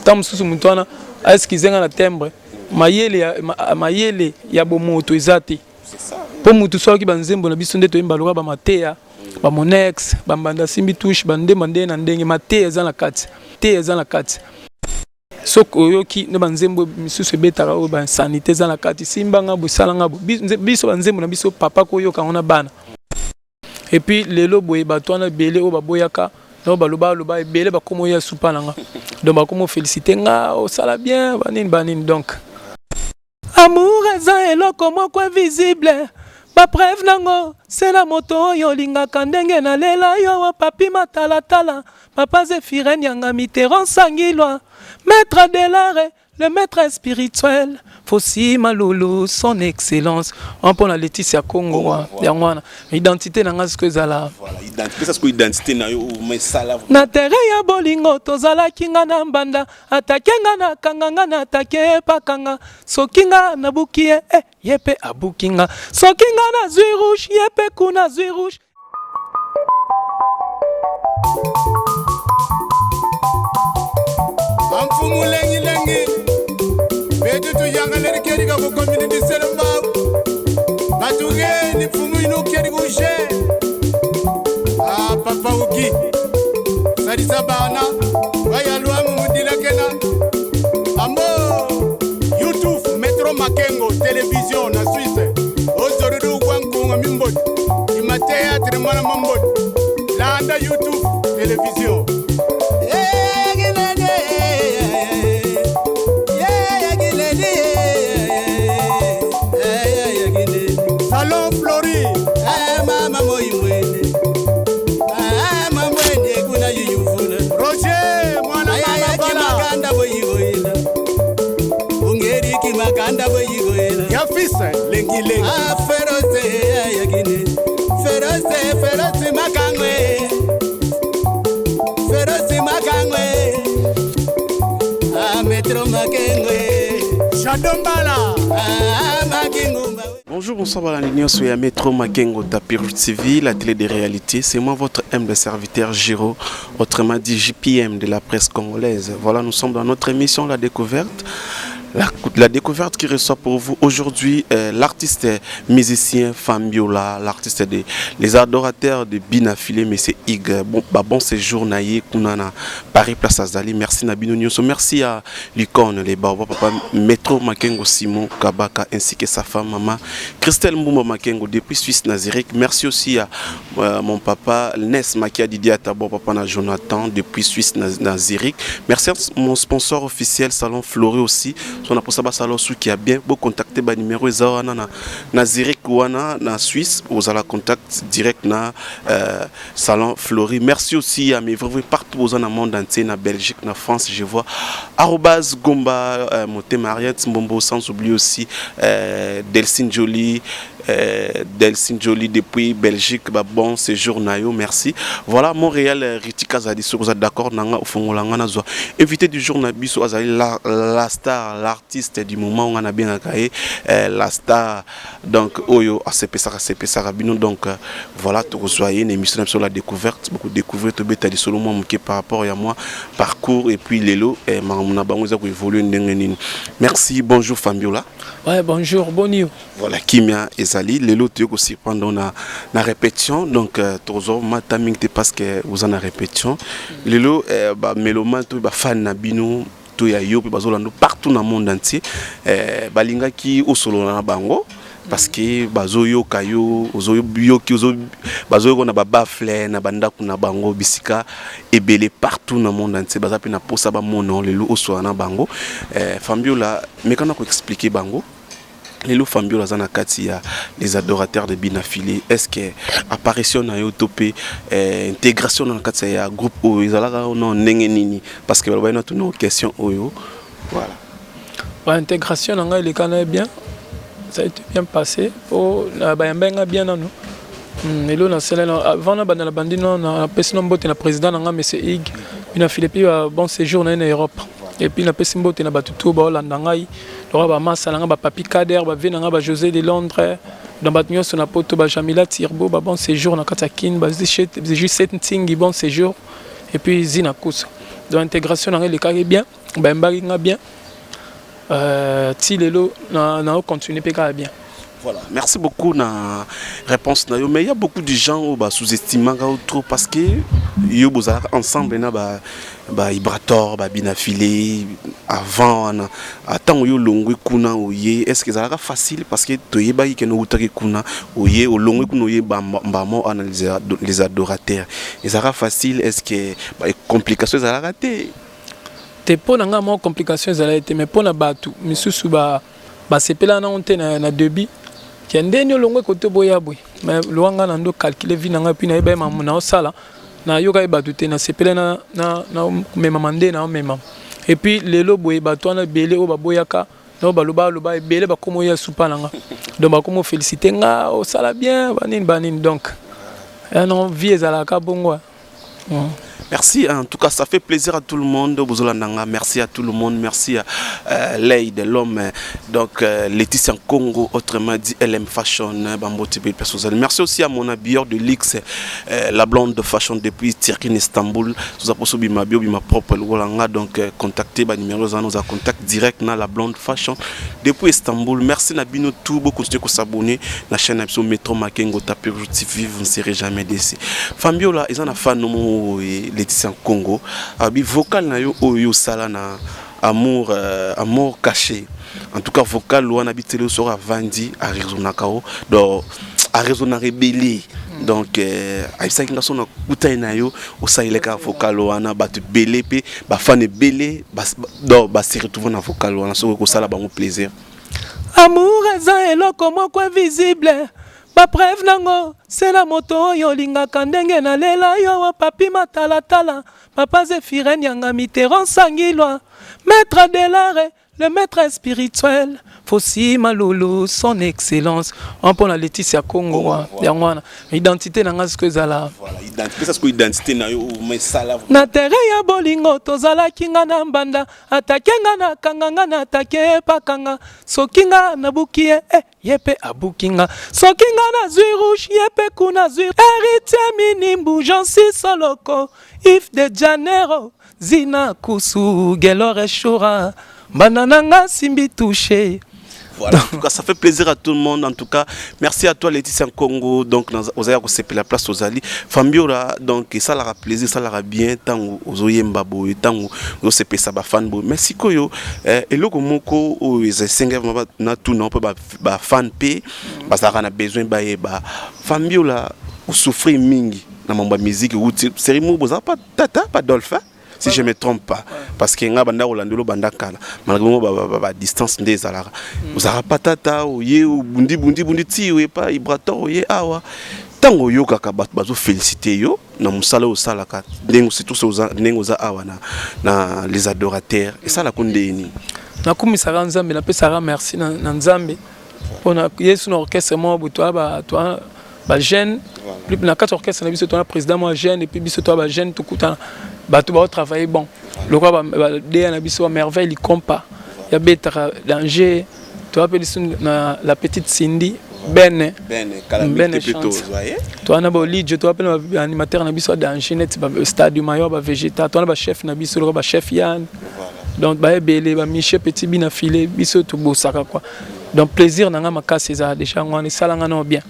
Ntango mosusu moto wana aeskize nga na timbre, mayele ya, mayele ya bomoto eza te. Mpo motu soki banzembo na biso nde toyemba lokola bamateya, bamonex, bambanda simbi touche, bandemba ndenge na ndenge, mateya eza na kati, teya eza na kati. Soki oyoki nde banzembo misusu ebetaka oyo bainsanité eza na kati, simba nga boye, sala nga boye, biso banzembo na biso papa koyoka yango na bana. Et puis lelo boye bato wana ebele oyo baboyaka na oyo baloba loba ebele bakoma oya supa na nga, donc bakoma féliciter nga, osala bien, banini banini. Donc amour eza eloko moko invisible, bapreuve nango se na moto oyo olingaka. Ndenge nalela yo, papi matalatala, papa Zéphirin Yanga, Mitterrand Sangilwa, maître de l'art, le maître spirituel Fosi Malulu, son excellence, mpona Laetitia Congo. Yango wana identité na nga sikoyo ezala. Identité na yo mesala. Na terrain ya bolingo tozalaki nga na mbanda, atake nga na kanga, nga na atake epakanga. Soki nga nabuki ye, eh, ye mpe abuki nga. Soki nga nazwi rouge, ye mpe kuna azwi rouge. Bamfumu lengilengi betu tuyangaleri kerika ku community selembao batugeni mfumu ino keri kushe. Ah, papa uki salisa bana bayalwamu mudilakena ambo YouTube Metro Makengo Television na Suisse ozorudu gwankunga mimboti ima théâtre mwana mamboti landa YouTube Television. Salon Flori. Mama moimwene mamwene kuna yuyuvula. Roger mwana mama bala. Makanda boyigoyela ungeriki makanda boyigoyela. Ya fils lengi lengi. Ferose yakine ferose ferose makangwe ferose makangwe Metro Makengwe. Shadombala. Makingumba. Bonjour, bonsoir, voilà, nyonso ya Metro Makengo Tapir TV, la télé des réalités. C'est moi, votre humble serviteur Giro, autrement dit JPM de la presse congolaise. Voilà, nous sommes dans notre émission La Découverte. La découverte qui reçoit pour vous aujourd'hui l'artiste musicien Fambiola, l'artiste des les adorateurs de Bina Filé, mais c'est Ig. Bon, bah, bon séjour na ye kuna na Paris Place Azali. Merci na bino nyonso. Merci à l'icône, les Baobab, papa Metro Makengo Simon Kabaka, ainsi que sa femme maman Christelle Mbumba Makengo depuis Suisse na Zurich. Merci aussi à mon papa Nes Makia Didier Tabo, papa na Jonathan depuis Suisse na Zurich. Merci à mon sponsor officiel Salon Flori aussi. Son aposa salon sou qui a bien beau contacter ba numéro eza wana na Zurich wana na Suisse, aux la contact direct na Salon Flori. Merci aussi à mes vrais partout aux dans le monde entier, na Belgique, na France, je vois arobase Gomba Motema Ariette Mbombo, sans oublier aussi Delcine Jolie, Delcine Jolie depuis Belgique, bah, bon séjour na yo, merci. Voilà Montréal Ritika Zadi, si vous êtes d'accord nanga ofongola nga nazwa. Invité du jour na biso azali la star, l'artiste du moment, on a bien akaye, la star donc oyo asepesaka sepesaka bino. Donc voilà, tokozwa ye na émission na biso La Découverte, beaucoup découvrir, tobeta lisolo mwa moke par rapport ya mwa parcours et puis lelo makambo na bango eza koévolue ndenge nini. Merci, bonjour Fambiola. Ouais, bonjour, boni yo? Voilà, kimia ezali. Lelo toyei kosurprendre na répétition, donc tozwa mata mingi te parce que oza na répétition lelo. Bamélomane to bafan na bino to ya yo mpe bazolanda partout na monde entier, balingaki osolola na bango parce que bazoyoka yo, ozoyoki, bazoyoka na babaffle na bandako na bango, bisika ebele partout na monde entier. Baza mpe na posa bamona lelo osola na bango. Fambiola, mekana koexpliquer bango lelo Fambiola aza na kati ya les adorateurs de Bina Filé. Est ce que apparition na yo to mpe intégration na kati ya groupe oyo ezalaka no ndenge nini? Parce que balobaki na tuna question oyo, voilà. Ouais, intégration na ngai eleka na ye bien, ça a été bien passé po bayamba nga bien nano. Elo nasala avant na banda na bandi no, napesi no mbote na président na nga monsieur Ig Bina Filé, puis bon séjour na ye na Europe. Et puis napesi mbote na bato to baolanda ngai lokola bamasa na nga, bapapi Kader, bave na nga, bajosé de Londres, donc bato nyonso na poto, bajamila Tirbo, ba bon séjour na kati ya Kine, bajusset Ntingi, bon séjour, et puis Zina Kusa. Donc intégration na ngai elekaki bien. Bayembaki nga bien. Ti lelo na continuer mpe kaka bien. Voilà, merci beaucoup na réponse na yo. Mais il y a beaucoup de gens oyo ba sous-estimaka trop parce que yo bozalaka ensemble na ba Ibrator, ba Binafile avant wana. Ntango yo olongwe kuna oye, est ce que ezalaka facile? Parce que toyebaki ke noutaki kuna, oye, olongwe kuna, oye mbamo wana les adorateurs, ezalaka facile? Est ce que ba complication ezalaka te? Te, mpo na ngai mwa complication ezalaki te, mais mpo na bato misusu basepela nango te na début ke ndeni olongwe kote boya boye. Mais lowa ngai na ndo calcule vie na ngai, puis nayeba ye mamu naosala, nayoka ye bato te, nasepele na memama nde naomemama. Et puis lelo boye, bato wana ebele oyo baboyaka na baloba aloba ebele bakoma oya supa na nga, donc bakoma ofélicité nga, osala bien, banini banini. Donc non, vie ezalaka bongo. Merci, en tout cas, ça fait plaisir à tout le monde. Bozolandanga, merci à tout le monde. Merci à l'œil de l'homme. Donc, Laetitia Congo, autrement dit LM Fashion, Bambo TV. Merci aussi à mon habilleur de luxe, la blonde de fashion depuis Turquie, Istanbul. Nous avons bima bio, bima propre, le Donc, contactez, ba numéro, nous avons contact direct dans la blonde fashion depuis Istanbul. Merci na bino tout, beaucoup de s'abonner la chaîne Metro Makengo Tapir TV, vous ne serez jamais déçus. Fambiola, ils en ont fan Laetitia Congo. Abi vocal na yo oyo sala na amour, amour caché. En tout cas vocal wana bitele sora vandi a raisonnaka o donc a raisonnaka ebele. Donc ayebisaki nga so na kutai na yo osalelaka vocal wana, bato ebele mpe bafan ebele donc base retrouve na vocal wana soki kosala bango plaisir. Amour eza eloko moko invisible, bapreuve nango se na moto oyo olingaka. Ndenge nalela yo, papi matalatala, papa Zéphirin Yanga, Mitterrand Sangilwa, maître de l'art, le maître spirituel Fosi Malulu, son excellence, mpona Laetitia Congo. Yango wana identité na nga sikoyo ezala. Identité na yo mesala. Na terrain ya bolingo tozalaki nga na mbanda, atake nga na kanga nga na atake epakanga. Soki nga nabuki ye, eh, ye mpe abuki nga. Soki nga nazwi rouge, ye mpe kuna azwi. Héritier Minimbu, Jansi Soloko, If de Janeiro, Zina Kusu, Gelore Shura, mbanda na nga simbi touché. Voilà, en tout cas, ça fait plaisir à tout le monde. En tout cas, merci à toi, Laetitia Congo. Donc, aux la place aux Ali. Fambiola, donc, ça leur a plaisir, ça leur a bien. Tango, ozoyemba boye, tango, ozosepesa ba fan boye. Mais sikoyo, eloko moko, oyo esenga na tout non, ba ba fan pe, bazalaka na besoin bayeba. Fambiola, osouffrir mingi na mambo ya musique, wuti série moko boza pas tata, pas Dolphin, si je me trompe pas, parce que nga banda kolandelo banda kala, malgré ngo ba distance nde ezalaka, ozalaka pa tata, oye obundi bundi bundi ti oye pa Ibrator, oye awa. Ntango oyokaka bato bazofélicité yo na mosala oyo osalaka, ndenge surtout ndenge oza awa na les adorateurs, esalaka ndenge nini? Nakumisaka Nzambe, napesaka merci na Nzambe mpona Yesu. Na orchestre moko boye, toa bajeune na kati ya orchestre na biso, toa président moko jeune, et puis biso toa bajeune, tokutana bato baotravaille bon lokola badeya na biso, bamerveille likompa ya betaka danger. Toa mpe lisu na la petite Cindy Bene Bene chante. Toa na baolidio, toa mpe na baanimateur na biso ya danger neti Stade Mayor, bavégeta. Toa na bachef na biso lokola bachef Yan, donc baebele, bamiche petit bina file biso tobosaka quoi. Donc plaisir na nga makasi ezala déjà yango wana, esalanga nao bien.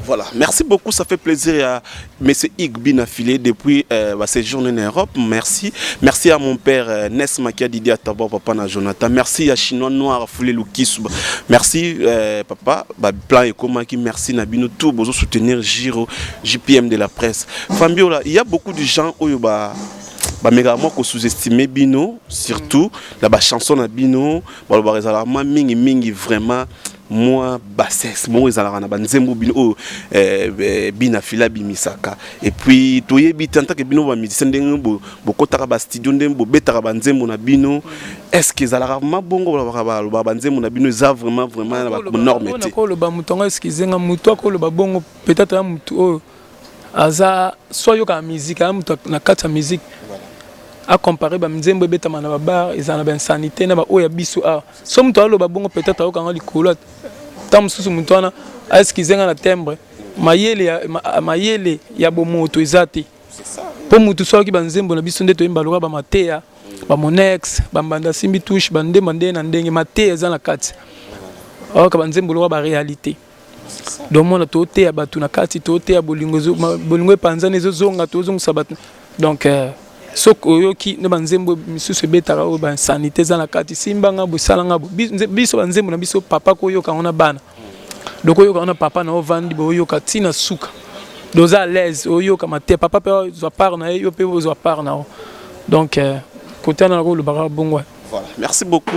Voilà, merci beaucoup, ça fait plaisir à M. Igbi Nafilé depuis séjour en Europe. Merci. Merci à mon père Nes Makia Didier Atabo, papa na Jonathan. Merci à Chinois Noir Foulé Lukisou. Merci papa, bah, plan et qui merci na bino tout bozo soutenir Giro JPM de la presse. Fambiola, il y a beaucoup de gens oyo ba bamekaka mwa kosous-estimer bino, surtout na bachanson na bino, balobaka ezalaka mwa mingi mingi vraiment mwa bassesse bongo ezalaka na banzembo bino oyo bina fila bimisaka. Et puis toyebi te, en tant que bino bamusicien, ndenge bokotaka bastudio, ndenge bobetaka banzembo na bino, est ce que ezalaka vraiment bongo? Balobaka, balobaka banzembo na bino eza vraiment vraiment na banorme te. Koloba moto yango, excuse nga, moto akoloba bongo peut-être ya motu oyo aza so ayokaka musique, aya moto na kati ya musique, acompare banzembo ebetama na babar, ezala na bainsanité na baoyo ya biso awa. So moto aloba bongo, peut-être ayokanga likolo. Ntango mosusu moto wana, excuse nga na timbre, mayele ya bomoto eza te, mpo motu so ayoki banzembo na biso nde toyemba lokola bamateya. Bamonex, bambanda simbi touche, bandemba ndenge na ndenge, mateya eza na kati. Oyoka banzembo lokola baréalité. Donc mona toteya bato na kati, toteya bolingo, bolingo epanzani ezozonga, tozongisa bato. Donc soki oyoki nde banzembo misusu ebetaka oyo, bainsanité eza na kati, simbanga bo, esalanga bo. Biso banzembo na biso, papa koyoka yango na bana. Donc oyoka yango na papa na ovandi boyoka ntina suka, donc oza à l'aise, oyoka mateya, papa mpe ozwa part na ye, yo mpe ozwa part na yo. Donc kote wana nakolobaka bongo. Voilà. Merci beaucoup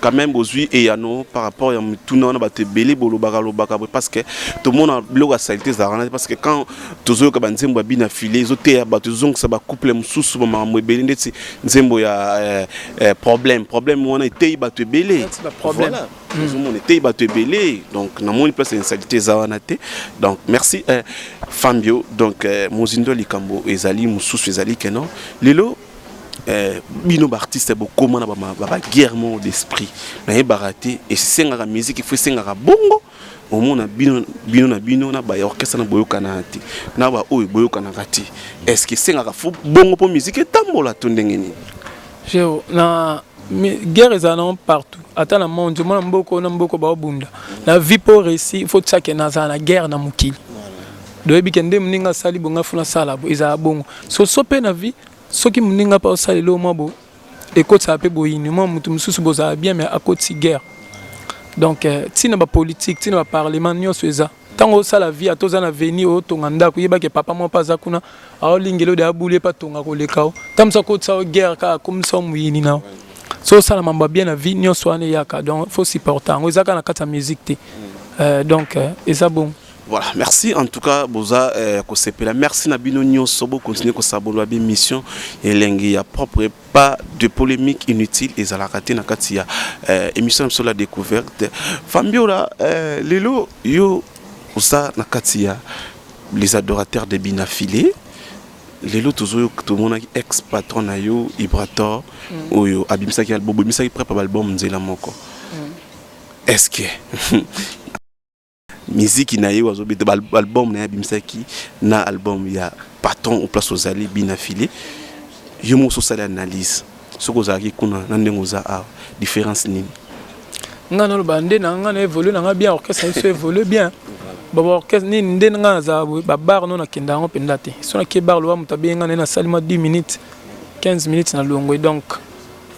quand même bozwi eyano par rapport ya mituna wana. Bato ebele bolobaka lobaka boye parce que tomona biloko ya saleté ezalaka wana te, parce que quand tozoyoka banzembo ya bina file, ezoteya bato, ezozongisa bacouple mosusu, bamakambo ebele, ndeti nzembo ya problème wana eteyi bato ebele. Neti ba problème. Voilà. Ozomona eteyi bato ebele. Donc namoni place ya insalité eza wana te. Donc merci Fambio. Donc mozindo ya likambo ezali mosusu, ezali keno lelo bino baartiste bokóma na baguerre moko d'esprit, nayebaka te. Esengaka musique, ifo esengaka bongo. Omona bino, bino na bino na baorchestre na boyokanaka te, na baoyo boyokanaka te. Est ce que esengaka fo bongo mpo musique etambola to ndenge nini? Geo na guerre ezala nango partout, ata na monde. Omona mboka na mboka baobunda na vie. Mpo réussir, il faut tiake nazala na guerre na mokili. Doyebi ke nde moninga asali bongo, afuna asala bo, ezala bongo. Soso mpe na vie, soki moninga mpe osala eloko mwa bo, ekotisaka mpe boyini. Mwa motu mosusu bozala bien, mais akotisi guerre. Donc ntina bapolitique, ntina baparlement, nyonso eza. Ntango osala vie, ata oza na veni, otonga ndako, yebake papa moko mpe aza kuna, aolingela ode abuli ye mpe atonga koleka o. Ntango mosu akotisa o guerre, kaka akomisa o moyini na o. So osala mambo ya bien na vie, nyonso wana eyaka. Donc faut supporter yango, eza kaka na kati ya musique te. Donc eza bongo. Voilà, merci en tout cas, boza kosepela. Merci na bino nyonso, bo continuer kosabona ba émission elengi ya propre, pas de polémique inutile ezalaka te na kati ya émission na biso la découverte. Fambiola, lelo yo oza na kati ya les adorateurs de Bina Filé. Lelo tozoyoka, tomonaki ex patron na yo Ibrator oyo abimisaki album, bobimisaki prep album nzela moko. Est-ce que miziki na ye oyo azobeta, album na ye abimisaki na album ya patron au place ozali Bina File, yo moko osali analyse, soki ozalaki kuna na ndenge oza awa, différence nini? Nga naloba nde na nga na évolue na nga bien, orchestre na biso évolue bien. Baorchestre nini nde nga nazala boye, babar no nakenda yango mpenza te. So nakie bar, loba moto abengi nga, naye nasali mwa 10 minutes, 15 minutes, na longwe. Donc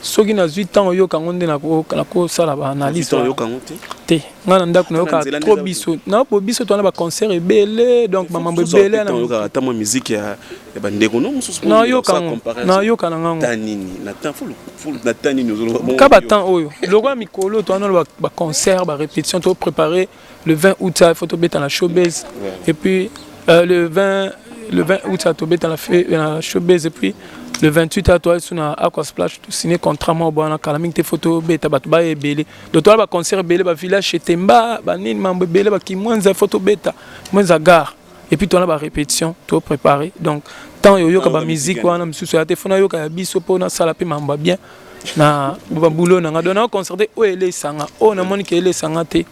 soki nazwi ntango oyoka yango nde nakosala baanalyse. Oyoka yango te? Te, nga na ndako nayoka trop. Biso na biso towana baconcert ebele, donc bamambo ebele. Oyokaka ata mwa musique ya bandeko no mosusu? Nayoka yango, nayoka na ngango. Nini na temps nini ozoloba? Ka batemps oyo lokola mikolo towana baconcert, barépétition, topréparé le 20 août, il faut tobeta na showbase. Et puis le 20 août tobeta na showbase, et puis le 28 a toa so na Aqua Splash, tosigné contrat moko bwana kala mingi te. Faut tobeta, bato baya ebele. Donc toala baconcert ebele, bavillage etemba, banini, mambo ebele, bakimwenza, faut tobeta mwenza gare. Et puis toana barépétition, topréparé. Donc temps oyoka bamusique wana mosusu ya te, fo nayoka ya biso mpo nasala mpe mambo ya bien na babulo na nga. Donc naoconcerte oyo elesanga, oyo namoni ke elesanga te,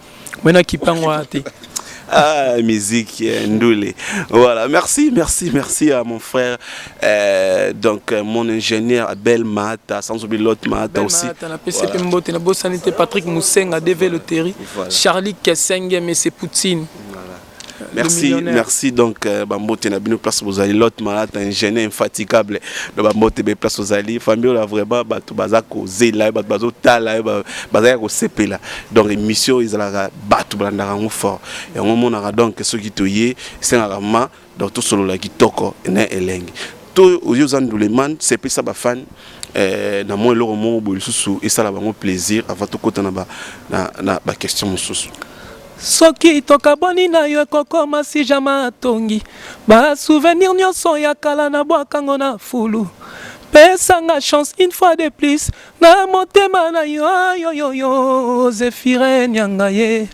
me nakipango wana te. Ah, musique, Ndoulé. Voilà, merci, merci, merci à mon frère, donc mon ingénieur Abel Mata, sans oublier l'autre Mata aussi. Mata, na PCP Mbote, na Bossanité, Patrick Moussenga, DV Loterie, voilà. Charlie Kessenge, mais c'est Poutine. Voilà. Merci, merci. Donc bambote na bino place bozali. L'autre malade, ingénieur infatigable, donc bambote be place ozali. Famille la, vraiment bato baza kozela, bato bazotala, bazali kosepela. Donc émission ezalaka, bato balandaka yango fort, yango omonaka. Donc soki toye, esengaka ma donc tosolola kitoko na elengi. To oyo oza nduleman, sepesa bafan na mwa eloko moko boye lisusu esala bango plaisir avant tokota na baquestion mosusu. Soki tokabwani na yo, ekokoma si jama atongi basouvenir nyonso ya kala, na bwakango na fulu. Pesanga chance une fois de plus na motema na yo, yoyoyo Zefire nyanga ye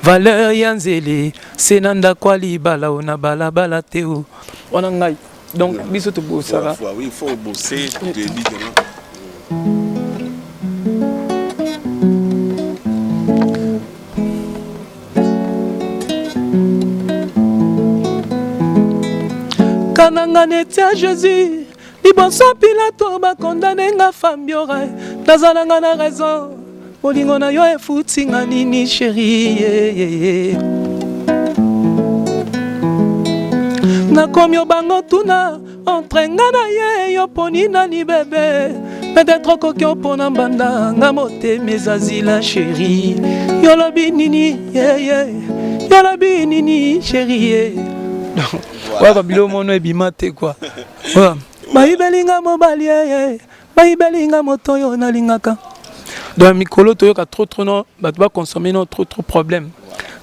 valeur ya nzele se na ndako ya libala o na balabala te o wana ngai. Donc biso tobosaka. Oui, il faut bosser début. Kananga neti ya Jésus. Liboso Pilato bakondane nga Fambiora, nazala nga na raison. Bolingo na yo efuti nga nini chérie yeah, yeah, yeah. Nakomi obango tuna entre nga na ye yo poni nani bebe peut-être okoki opona mbanda nga motema ezazila chérie yolobi nini yeah, yeah. Yolobi nini chérie yeah. Voilà. Babilo mono ebima te quoi. Bayibeli nga mobali ye, bayibeli nga moto oyo nalingaka. Donc mikolo toyoka trop trop no bato baconsommer no trop trop problème.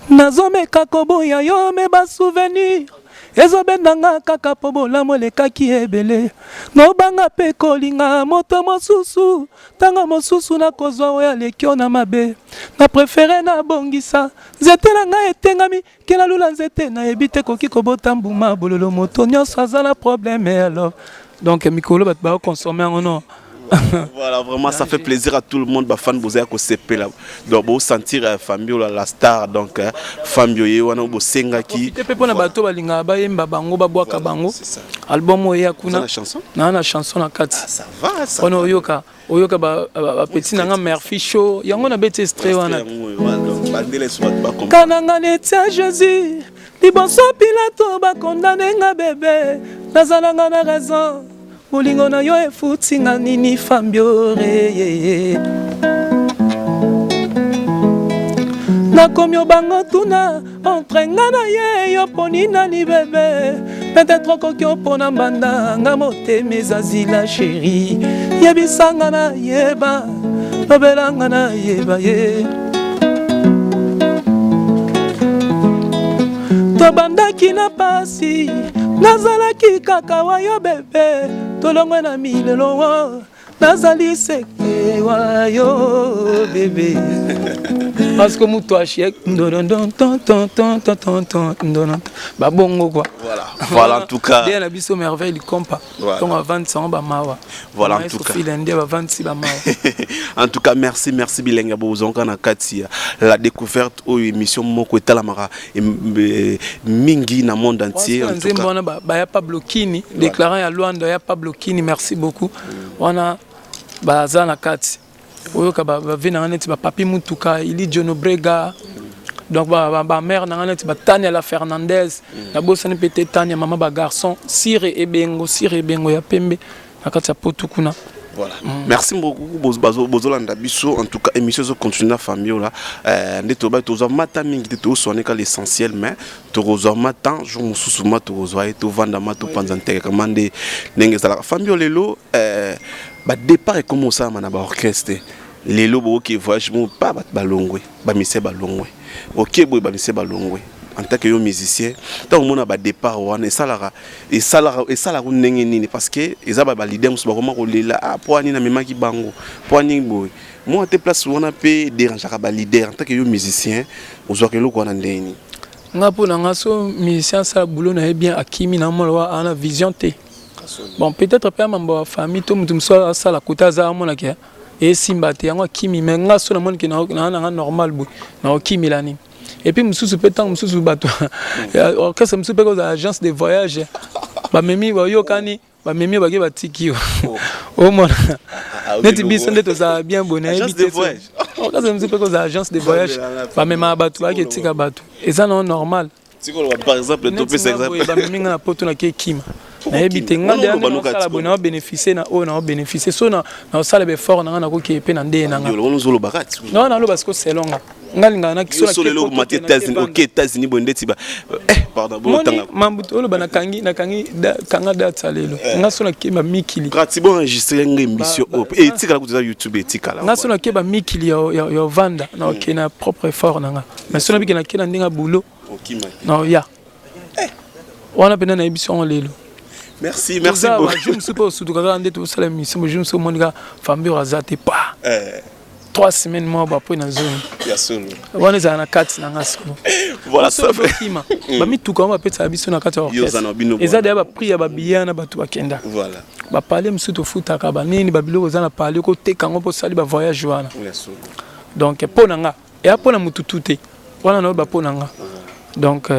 Nazomeka koboya yo me basouvenir ezobenda nga kaka mpo bolamu elekaki ebele. Nobanga mpe kolinga moto mosusu ntango mosusu nakozwa oyo aleki yo na mabe. Na prefere nabongisa nzete na ngai etengami Kela lula nzete nayebi te koki kobota mbuma bololo moto nyonso aza na problème alors donc mikolo bato bao consommer yango non. Voilà, vraiment, ça fait plaisir à tout le monde. Ba fan boza ko sepela. Donc bo sentir euh, Fambio la, la star donc euh, Fambio ye wana bo senga ki. Profiter pe pona bato balinga ba yemba bango ba bwaka bango. Album oyo ya kuna. Na chanson? Na na chanson na kati. Ah, ça va ça. Wana oyoka oyoka ba petit na nga Murphy show yango na beti extrait wana. Kananga neti ya Jésus liboso Pilato bakondane nga bebe nazalanga na raison bolingo na yo efuti nga nini fambiore ye nakomi obango tuna Entre nga na ye yo poni nani bebe peut-être okoki opona mbanda nga motema ezazila chéri yebisa nga na yeba lobela nga na yeba ye tobandaki na pasi nazalaki kaka wa yo bebe tolongwe na milelo nazali seke wa yo bebe parce que mutu ashie babongo quoi. Voilà, voilà en tout cas. Bien na biso merveille likompa. Voilà. Donc avandisa ngo bamawa. Voilà en tout cas. Nde bavandisi bamawa. En tout cas merci merci bilenga bozonga na kati ya la découverte oyo émission moko etalamaka mingi na monde entier en tout nzembo cas. wana baya Pablo Kini déclarant ya Luanda ya Pablo Kini merci beaucoup wana baza na kati oyoka bave na nga neti bapapi mutuka ili John Obrega donc ba mère na nga neti batania la Fernandez nabosani mpe te Tania mama bagarçon Sire Ebengo Sire Ebengo ya pembe na kati ya poto kuna. Voilà. Merci beaucoup bozolanda biso en tout cas émission ezo continuer na famille là nde toba tozwa mata mingi te tozoswaneka l'essentiel mais tokozwa ma temps jour mosusu ma tokozwa ye tovanda ma topanza ntekeka ma nde ndenge ezalaka famille lelo badépart ekoma osalama na baorchestre lelo bokoki voyage mo pa bato balongwe bamisie balongwe oke boye bamisie balongwe. En tant que yo musicien ntango omona badépart wana esalaka esalaka esalaka ndenge nini? Parce que eza baleader mosusu bakoma kolela ah po anini amemaki bango po anini boye mwa te place wana mpe dérangeaka baleader. En tant que yo musicien ozwaka eloko wana ndenge nini? Nga mpo na nga so musicien asala boulot na ye bien akimi na mona wa ana vision te. Bon, peut-être mpe amambo ya famille to moto mosusu asala kote aza amonaki esimba te yango akimi. Mais nga so namoniki na nanga normal boye na okimela nini? Et puis mosusu mpe ntango mosusu bato orchestre mosusu mpe kozala agence de voyage bamemi bayokani bamemi bake batiki yo omona neti biso nde tozala bien boye nayebi te. Orchestre mosusu mpe kozala agence de voyage bamemaka bato bayaki etika bato eza nango normal. Par exemple topesa exemple. Bamemi nga na poto nake ekima nayebi te nga nde nasala boye nao bénéficie na oyo nao bénéficie so naosala baeffort na nga nakoki mpe na ndeye na nga non naloba siko selon nga nga lingaka na États-Unis boye ndeti pardon. Moni mambutu oloba nakangi nakangi kanga date ya lelo nga so nakeba mikili. Grati bon enregistré nga émission oyo etikala kutu eza YouTube etikala. Nga so nakeba mikili ya ovanda na okende na propre effort na nga mais so nabiki nake na ndenge ya boulot na oya wana mpenza nayebi so yango lelo. Merci, merci beaucoup. Jour mosusu mpe osutuka kaka nde tosala émission jour mosusu omoni kaka Fambio aza te pa 3 semaines moko bapo na zone wana ezala na kati na nga sikoyo okima bamituka yango bapesaka biso na kati ya orchestre eza deya baprix ya babillet na bato bakenda bapale mosusu tofutaka banini babiloko eza na pale koteka yango mpo osali bavoyage wana. Donc mpo na nga eya mpo na motutu te wana nayoba mpo na nga donc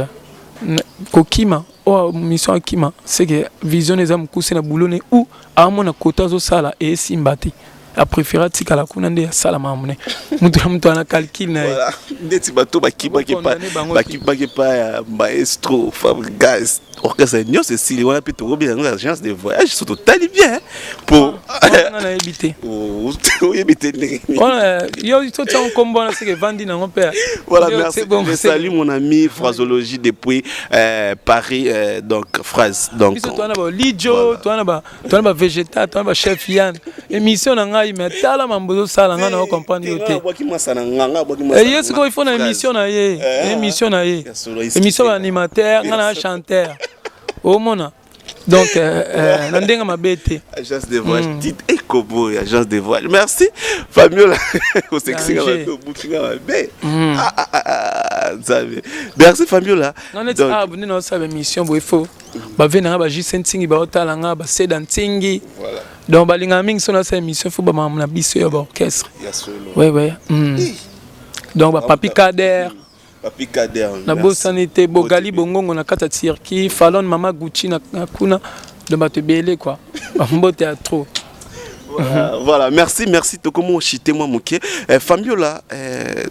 kokima. Oyo mission akima, c'est que vision eza mokuse na boulot ne ou amona kota azosala esimba te, apréféré atikala kuna nde asala makambo ne. Mutu na mutu ana calcul na ye. Ndeti bato bakimaki bakimaki epai ya maestro Fabregas, orchestre nyonso esili wana mpe tokobi yango agence de voyage. So totali bien po nga nayebi te. Oyebi te ndenge yo totia nkombo wana seke evandi nango mpe. Voilà, merci. Je salue mon ami Phrasologie depuis Paris, donc phrase donc biso towana ba lijo, towana ba towana ba végétal, towana ba chef Yann. Émission na ngai, mais tala mambo ozosala, ngai na comprendre yo te. Ye sikoyo il faut na émission na ye, émission na ye, émission ba animateur, ngai na chanteur, omona. Donc na ndenge mabe te. Agence de voyage, titre ekobo agence de voyage. Merci Famiola, osekisinga mabe, obukinga mabe Nzambe. Merci Famiola. Non, neti ah nde naosala émission boye, faut bave nanga bajise ntingi, baotala nga baseda ntingi, donc balingaka mingi. So nasala émission, faut bamama na biso ya baorchestre, ouais. Donc bapapi Kader. Papi Kader. Nabosani te Bogali Bongongo na kati ya Turquie, Falon, Mama Gucci na kuna, donc bato ebele quoi, bambote ya trop. Voilà, merci, merci. Tokomo chité moi moke. Fabiola,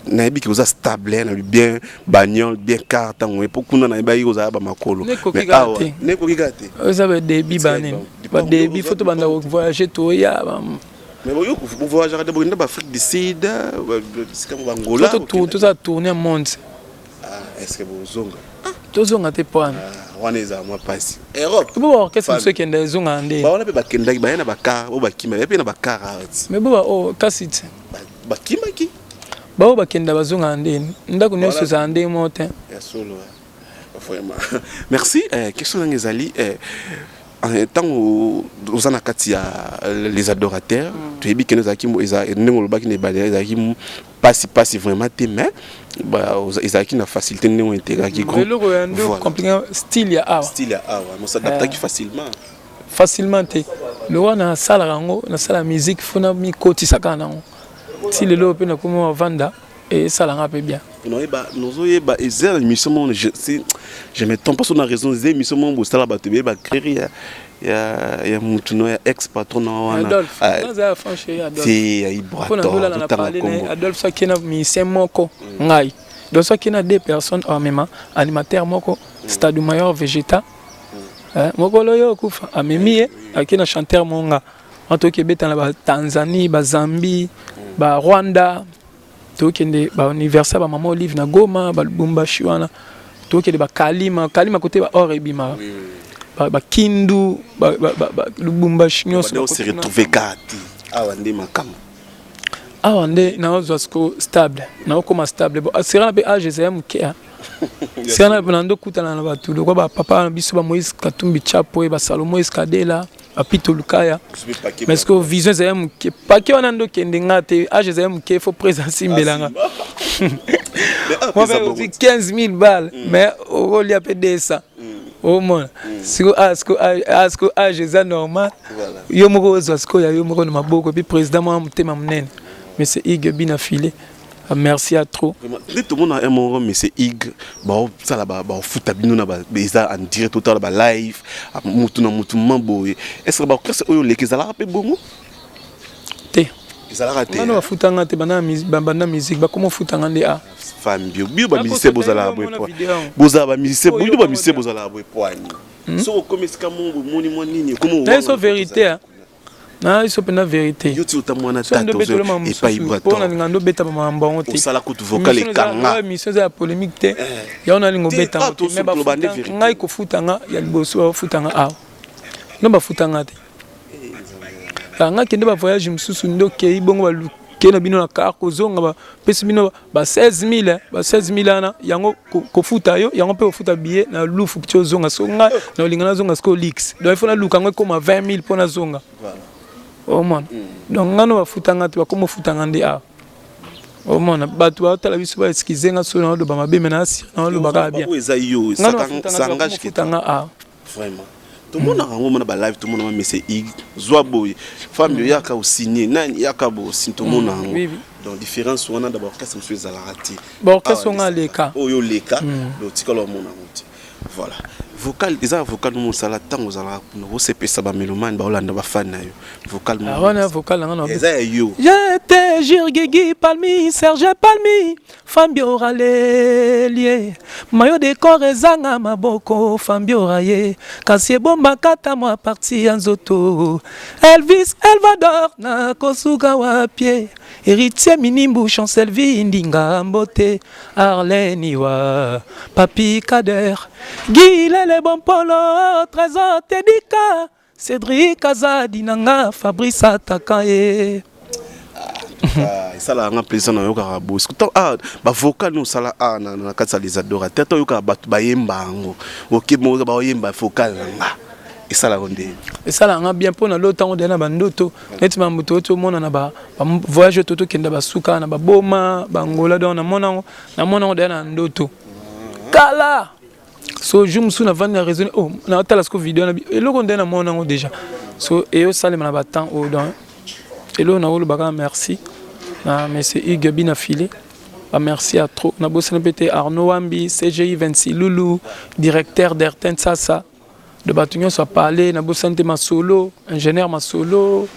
nayebi ki oza stable na bien bagnole, bien car tango po kuna na yebi oza ba makolo. Mais awa ne koki ka te. Oza ba débit banene. Ba débit faut to banda voyager to ya. Mais boyo voyager de bokenda ba Afrique du Sud, sika ba Angola. To to za tourner monde. Ah, est-ce que bozonga? Tozonga te po wana. Wana eza mwa mpasi. Europe. Bo baorchestre mosusu ekenda, ezonga nde. Bawana mpe bakendaki, baye na bacar oyo bakima, baye mpe na bacar awa ti. Mais bo oh, kasi ti. Bakimaki. Bao bakenda, bazonga nde ndako nyonso ezala nde moko te. Ya solo, vraiment. Merci. Question nanga ezali ntango oza na kati ya Les Adorateurs, toyebi kende ezalaki ndenge olobaki na ebandeli, ezalaki pasi pasi vraiment te, mais ezalaki na facilité ndenge ointégraki groupe. Eloko ya nde compliqué, style ya awa. Style ya awa, mos'adaptaki facilement? Facilement te. Lokola nasalaka yango, nasala musique, fona mikotisa kaka nango ti lelo mpe nakomi mavanda, esalanga mpe bien. Noyeba, nozoyeba eza na émission moko, si je me trompe pas, so na raison, eza émission moko bosala, bato ebele bacréer ya mutu no ya ex patron na wana. Te, ya Ibrator. Adolphe soki na musicien moko, ngai donc soki na deux personnes, amema animateur moko, Stade Mayor Végéta, mokolo oyo okufa, amemi ye, ake na chanteur monga wana, toki ebeta na Batanzanie, Bazambie, Barwanda, tokende bauniversité, bamama Olive na Goma, Balubumbashi wana, tokende bakalima kalima kote baor ebimaka, Bakindu, Lubumbashi nyonso. Se retrouve kaka te awa nde makambo. Awa nde naozwa siko stable, naokóma stable. Bon, sera na mpe age ezaya moke, sera na nde okutana na bato lokwa bapapa na biso, bamoïse Katumbi Chapo, basalomo Eskadela, bapito Lukaya. Mais ce que vision ezali moke, pake wana nde okende nga te, age ezali moke, faut présence simbelanga ozwi 15 000 balles, mais okolia mpe 200. Omona siko age eza normal, yo moko ozwa sikoyo ya yo moko na maboko. Et puis président mwana motema monene, monsieur Ige Bina File, merci à trop. Nde tomona un moko, monsieur Ig, baosala, baofuta bino na eza en direct, totala balive mutu na mutu ma boye. Est ce que baorchestre oyo oleki ezalaka mpe bongo? Te. Ezalaka te? Ngano bafutanga te. Banda musique bakoma ofutanga nde a. Fambio, bio bamusicien bozalaka boye, po bozala bamusicien, bino bamusicien bozalaka boye poani, soki okomi esika moko bomoni mwa nini? Na biso vérité, na biso mpena vérité. Yo ti ota mwana tata epai. Mpo nalinga ndo obeta bamambo yango te. Osala kutu vocal ekanga. Émission eza ya polémique te, yango nalinga obeta yango te. Mais ngai kofutanga ya liboso, bafutanga awa no, bafutanga te. Nga kende bavoyage mosusu nde okei bongo, baluke na bino na car, kozonga bapesi bino ba 16 000, ba 16 000 wana yango kofuta yo yango mpe kofuta billet na lufu ti ozonga. So ngai na olinga nazonga sikoyo lix, donc il faut naluka yango ekóma 20 000 mpo nazonga, omona. Donc ngano bafutanga te, bakóma ofutanga nde awa. Omona bato baotala biso, baexcuse nga so naoloba mabe, me naasire naoloba kaka bien. Eza yo. Ngano awa. Vraiment, tomonaka yango, omona balive, tomona ma monsieur Ig zwa boye, femme yo yaka osigne nani yaka bosi, tomona yango. Donc différence wana na baorchestre mosusu ezalaka te. Baorchestre onga aleka. Oyo oleka, donc tikala omona yango te. Voilà. Vocal eza vocal mosala ntango ozalaka kuna, osepesa bamélomane, baolanda, bafan na yo, vocal. Ah, wana vocal na nga na Eza ya yo. Je te jure, Guigui Palmi, Serge Palmi, Fambiora lelie, mayo de corps ezanga maboko, Fambiora ye, kasi ebombaka ata mwa partie ya nzoto. Elvis Elvador na kosuka wapie, Héritier Minimbu, Chancelvi Ndinga Mbote, Arlene Iwa, Papi Kader, Guy Lele Bompolo, Trésor Tedika, Cédric Azadi nanga, Fabrice Ataka ye. Ah, esalaka nga plaisir na oyokaka boye. Ah, bavocal no osala a na kati ya Les Adorateurs, to oyokaka bato bayemba yango, oke moko baoyemba vocal na nga, esalaka nde. Esalaka nga bien mpo na lo ntango deya na bandoto neti mambo toyoti omona na bavoyage oyo totokenda, basuka na baboma bangola. Donc namona yango deya na ndoto kala. So jour mosusu navandi na raisonne, oh, natala siko video na eloko nde namona yango déjà. So eyosalema na batemps oyo. Donc eloko nakolobaka, merci na monsieur Hugues Bina Filé, bamerci à trop. Nabosani mpe te Arnaud Wambi, CGI 26 Lulu, directeur d'Ertin Sasa, de bato nyonso apale. Nabosani te Masolo, ingénieur Masolo,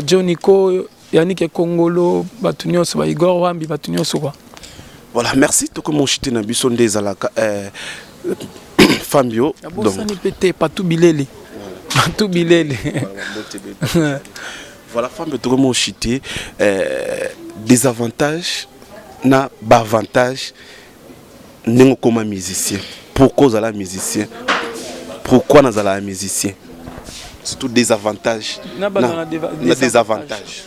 Johnico, Yannick Ekongolo, bato nyonso, ba Igor Wambi, bato nyonso quoi. Voilà, merci. Tokomoshite na biso nde ezalaka Fambio. Nabosani mpe te Patu Bilele, Patu Bilele. Voilà, Fambio, tokomoshite désavantage na baavantage ndenge okóma musicien. Pourquoi ozala musicien? Pourquoi nazala musicien? Surtout désavantage. Na na désavantage.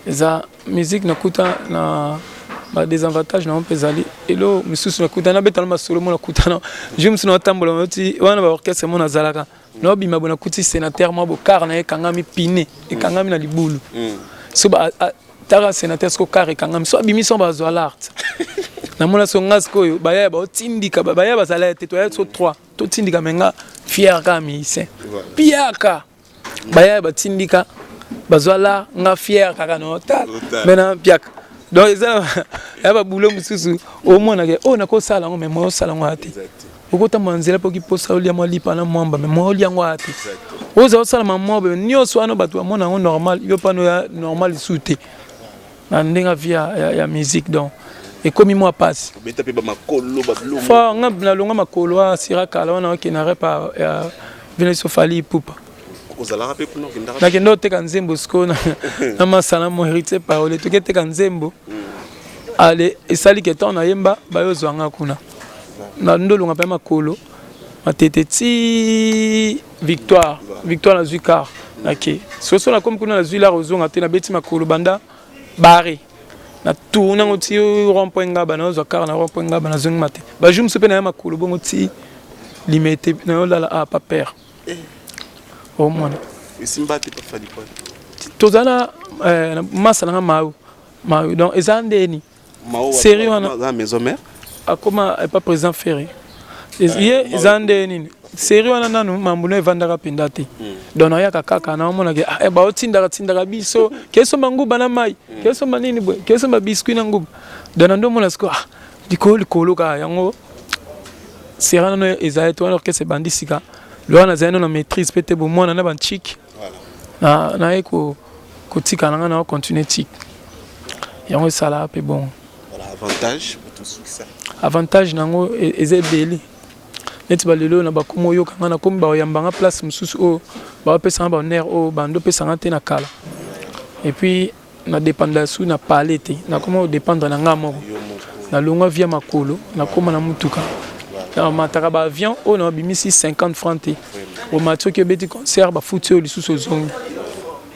Eza musique nakuta na badésavantage nango mpe ezali elo misusu. Nakuta nabetana masolo mo, nakutana jour mosusu naotambola oti wana baorchestre mo nazalaka, naobima bo, nakuti sénateur mwa bokar na ye ekangami, pine ekangami na libulu. So taka sénateur siko car ekangami, so abimi so bazwa l'art. Namona so nga sikoyo baya baotindika, baya bazala ye te, toya so 3 totindika, me nga fier kaka musicien piaka. Baya batindika, bazwa la, nga fier kaka na otala me na piaka. Donc eza ya babulo mosusu omonaka oyo nakosala yango, me moyo osala yango aya te. Okotambola nzela mpo kiposa olia mwa lipa na mwamba, me moyo olia yango aya te. Oza osalama mwa nyonso wana, bato bamona yango normal, yo mpano ya normal lisusu te na ndenge vie ya musique. Donc ekomi mwa pasi fort. Nga nalonga makolo asira kala wana, okende rep ya vino Fally Ipupa. Nakende oteka nzembo sikoyo na masala mo Héritier Parole, toke teka nzembo. Ale esali ke ntango nayemba, bayozwanga kuna na ndolonga mpe makolo matete ti Victoire. Victoire nazwi car, nake soso, nakomi kuna, nazwi lar ozonga te, nabeti makolo banda bare, na tourne yango ti rond point Ngaba, nazwa car na rond point Ngaba, nazongi mate. Bajour mosusu mpe naya makolo bongo ti Limete, nayolala a pa père omona. Toza na masa nanga Mao Mao. Donc eza ndeni série wana. Maison mère. Akoma epa président Ferré ye. Eza nde nini, série wana nanu mambuno evandaka mpenza te. Donc nayaka kaka naomonake baotindaka tindaka biso kesomba nguba na mai, kesomba nini boye, kesomba biscuit na nguba. Donc na ndomona siko, ah, likolo likolo kaka yango série nano ezali te wana. Orchestre ebandi sika loka, nazali nano na maîtrise mpe te, bomwana na bantike naye kotika na ngai na continue tik yango esalaka mpe bongo. Avantage? Avantage nango eza ebele. Neti balelo na bakomi oyoka nga, nakomi baoyambanga place mosusu oyo baopesanga bahonneur oyo bando opesanga te na kala. Et puis na dépendre su na pale te, nakoma kodépendre na nga moko. Nalongwa via makolo, nakóma na mutuka, namataka baavion oyo nabimisi 50 franc te. Omati, soki obeti concert, bafuti oyo lisusu ozongi.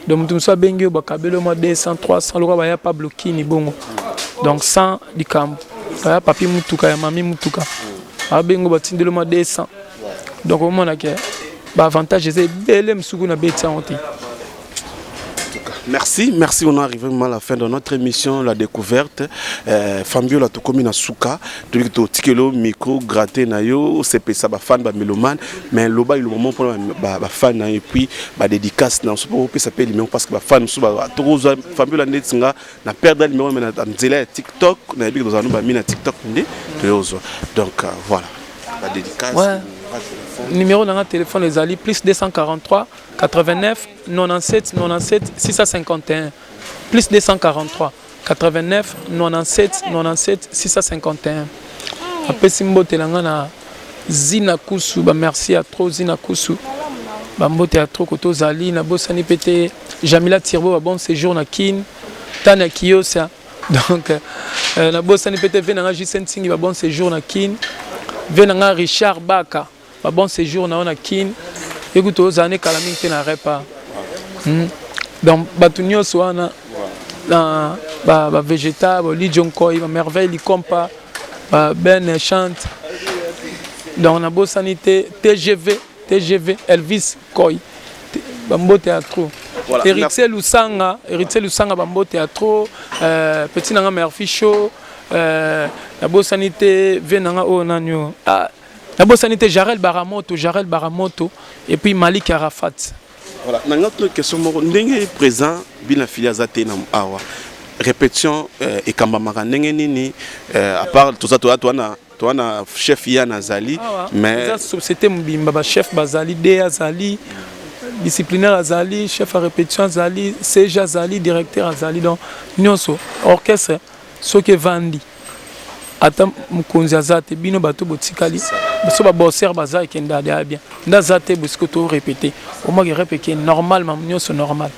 Donc moto mosusu abengi oyo, bakabeli mwa 200, 300, lokola baya Pablo Kini bongo. Donc sans likambo baya papi mutuka ya mami mutuka abengi, batindeli mwa 200. Donc omona ke baavantage eza ebele, mosuku nabeti yango te. Merci, merci. On arrive vraiment à la fin de notre émission, La Découverte. Fambiola, tokomi na suka, totikelo micro graté na yo, c'est ça ba fan, ba mélomane, mais loba le moment pour ba ba fan et puis ba dédicace na so pour ça s'appeler numéro, parce que ba fan so ba tokozwa Fambiola neti nga na perdre numéro, mais na nzela ya TikTok na yebi que nous ba mis na TikTok nde toyozwa. Donc voilà. Ba dédicace. Ouais. Numéro na nga téléphone ezali plus 243 89 97 97 651 plus 243 89 97 97 651. Apesi mbote na nga na Zina Kusu, ba merci ya trop Zina Kusu, bambote ya trop koto ozali. Nabosani mpe te Jamila Tirbo, ba bon séjour na Kin, Tania Kiosia. Donc nabosani mpe te ve na nga Justin Ntingi, ba bon séjour na Kin. Ve na nga Richard Baka, ba bon séjour na yo na Kin. Ekuti ozala ne kala mingi te na repa. Donc bato nyonso wana na ba végétable, Lidio Nkoi, ba Merveille Likompa, ba Ben Chante. Donc nabosani te TGV, TGV Elvis Koi, bambote ya trop. Voilà. Héritier Lusanga, Héritier Lusanga, bambote ya trop. Petit nanga Murphy Show, nabosani te ve nanga oyo nani oyo. Ah, nabosani te Jarel Baramoto, Jarel Baramoto et puis Malik Arafat. Voilà, nanga tuna question moko: ndenge présent bina fili aza te na awa, répétition ekambamaka ndenge nini? À part toza toza na chef ya nazali, mais eza société mobimba. Bachef bazali, d azali disciplinaire, azali chef ya répétition, azali CG, azali directeur, azali donc nyonso. Orchestre soki evandi, ata mokonzi aza te, bino bato botikali so babosser baza, ekende ya bien. Nde aza te, bosiko to répété, omaki répété normalement, nyonso normal.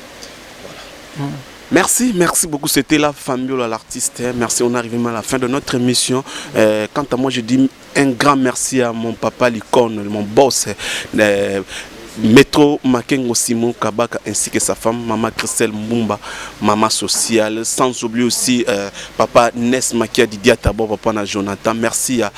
Merci, merci beaucoup. C'était la Fambiola, l'artiste. Merci, on arrive à la fin de notre émission. Quant à moi, je dis un grand merci à mon papa, l'icône, mon boss, Métro Makengo Simon Kabaka, ainsi que sa femme, Maman Christelle Mbumba, Maman sociale. Sans oublier aussi Papa Nes Makia Didia Tabo, Papa na Jonathan. Merci à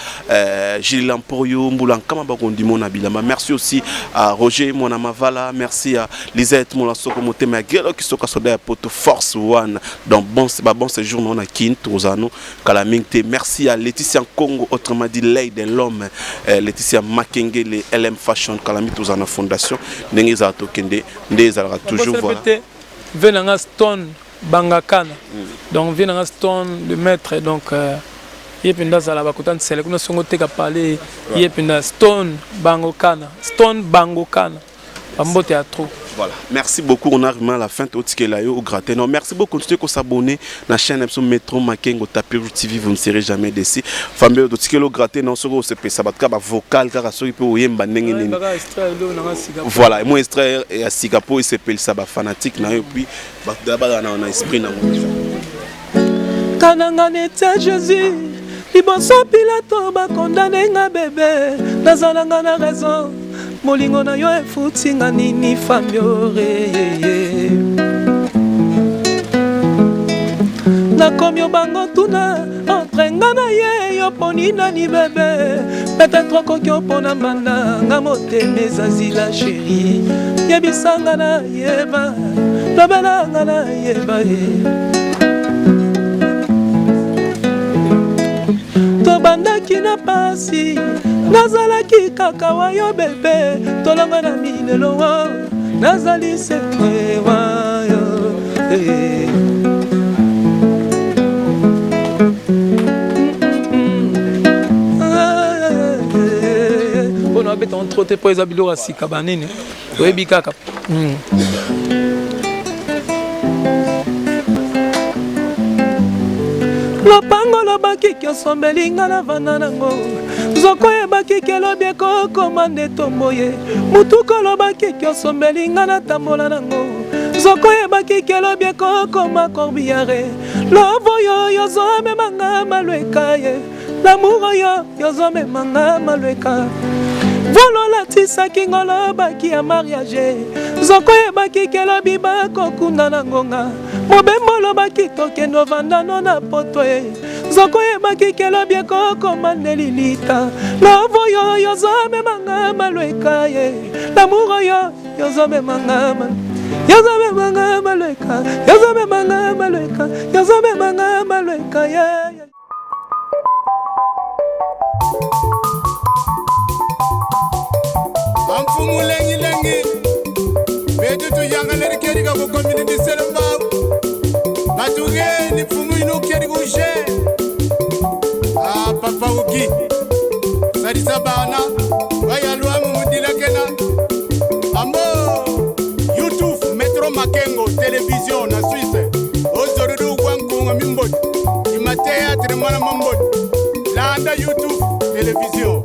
Gilles Lamporio, Mboulan Kamabakondi Bilama. Merci aussi à Roger Monamavala. Merci à Lisette Molasoko Motema Gelo Kisoka Soda Poto Force One. Donc bon, c'est bon séjour, on a Kin, Tozano, Kalamingte. Merci à Laetitia Congo, autrement dit l'œil de l'homme. Laetitia Makenge, les LM Fashion, Kalami Tozano Fondation. Ndenge ezala, tokende nde ezalaka toujours. Voilà. Ve nanga Stone Bangakana, donc ve nanga Stone le maître. Donc ye mpenza azala bakota nsele kuna songo teka pale. Ye mpenza Stone Bangokana, Stone Bangokana, bambote ya trop. Voilà, merci beaucoup. On arrive à la fin. Au gratin. Non, merci beaucoup. Continuez à s'abonner à la chaîne Metro Makengo Tapiru TV. Vous ne serez jamais déçus. Famille, au gratin. Non, c'est ça. Ba vocal kaka soki pe oyemba ndenge nini. Voilà, et moi extrait ya sika po esepelisa ba fanatique na yo, puis bato bazala na esprit nango. Kananga neti Jésus liboso Pilato bakondane nga bebe, nazalanga na raison. Bolingo na yo efutinga nini, Fambiore? Nakomi obango tuna entre nga na ye, yo poni nani, bebe? Peut-être okoki opona mbanda nga, motema ezazila. Chéri, yebisanga na yeba, lobelanga na yeba ye. Tobandaki na pasi, nazalaki kaka wa yo bebe, tolonga na milelo, nazali sekre wa yo, eh. Mpona babeta trop te, mpo eza biloko ya sika banini, oyebi kaka. Lopango lobaki osombeli nga, navanda nango. Nzoko oyebaki ke elobi ekokoma nde tombo ye. Mutuka olobaki ke osombeli nga, natambola nango. Nzoko oyebaki ke elobi ekokoma corbillard. Love oyo yozomemanga malweka ye, l'amour oyo yozomemanga malweka. Volo olatisaki ngo, olobaki ya mariage. Nzoko oyebaki ke elobi bakokunda na ngonga. Mobembo olobaki tokende ovandano na poto e. Nzoko oyebaki ke elobi ekokoma nde lilita. Love oyo yozomemanga malweka ye, l'amour oyo yozomemanga, yozomemanga malweka, yozomemanga malweka, yozomemanga malweka ye. Bamfumu lengilengi betu tuyangaleli kedi ka kukomini disele mbabu batuge ni mfumu inu kedi kushe. Ah, papa uki. Salisa bana bayalwamu mudilakena ambo YouTube Metro Makengo Television na Suisse ozorudu gwankunga mimboti ima théâtre mwana mamboti landa YouTube Television.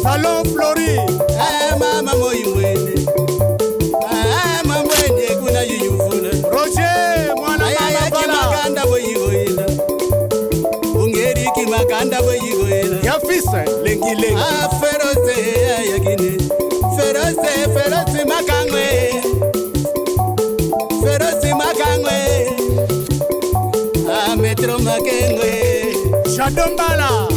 Salon Flori. Mama moimwene mamwene kuna yuyuvula. Roger mwana mama bala. Makanda boyigoyela ungeriki makanda boyigoyela. Ya fils lengi lengi. Ferose yakine ferose ferose makangwe ferose makangwe a Metro Makengwe. Shadombala.